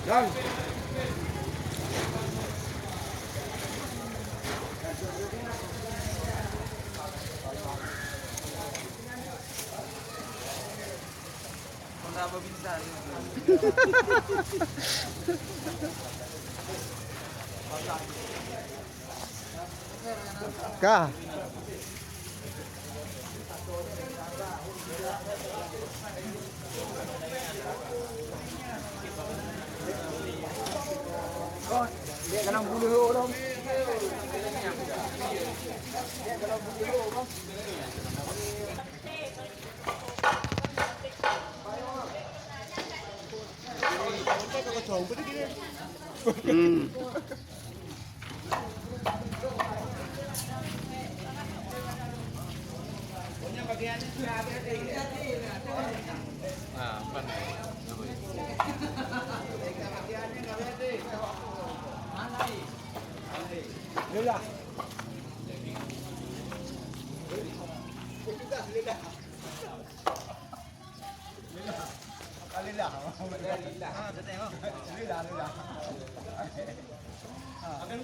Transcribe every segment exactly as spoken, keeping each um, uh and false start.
Ka. Hmm.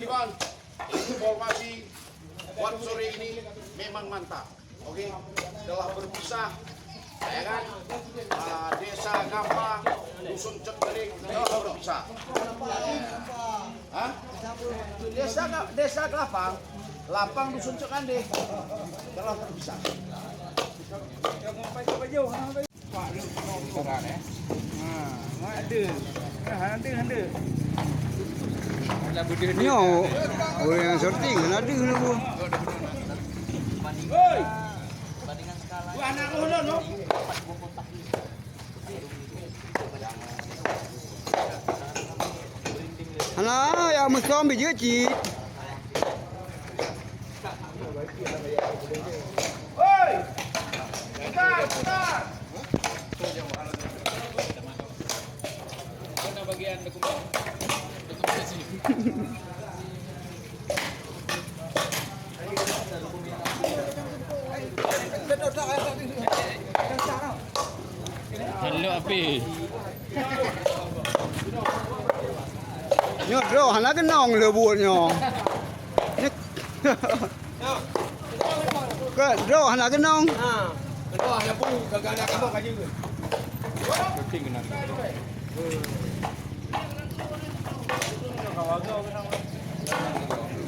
Iban, informasi buat sore ini memang mantap. Oke, telah berpisah, ya kan? Ah, Desa Gapa, Dusun Cengkeling, telah berpisah. Hah? Desa Ga-, Desa Kelapang, Lapang Dusun Cengkeling, telah berpisah. Nyoe, ureueng nyang syuting, hana deuh lé bu. Hana, ya meusom bijeuet cit. Halo, api. Nyoe droe hana keunong lé buet nyoe. Nyoe, ke droe hana keunong. Ha, keunong hana bu, gaga-gaga kamoe ka jeuet.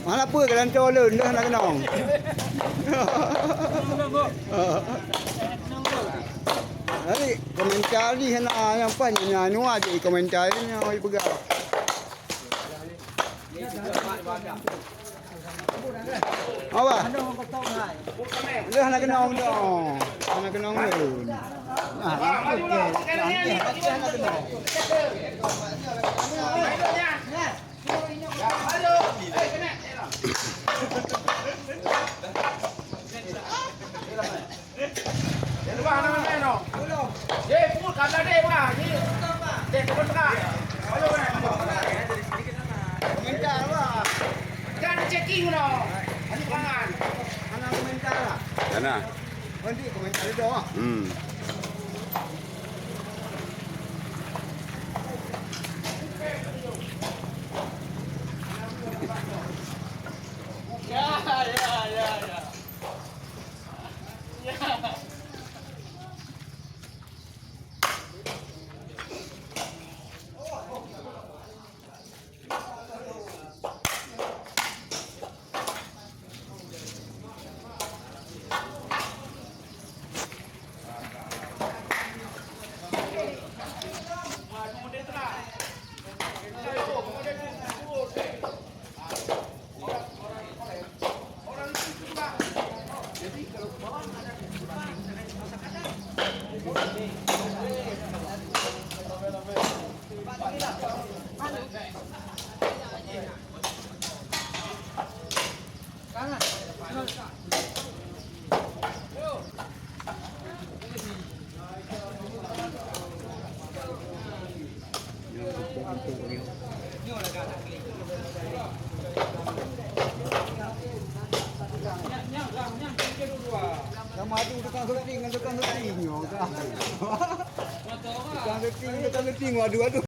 Hana peue, keulanco lôn, lôn hana keunong. Jadi, komentar jih hana nyang paih nyan, nyan, nyan, jadi komentar jih nyan, ipeugah. Apa? Lôn hana keunong, hana keunong lôn. Nah, hana keunong. Hana. Hmm. Sama tu tukang syuting, tukang syuting nyoe kan. Tukang syuting, tukang syuting, waduh, waduh.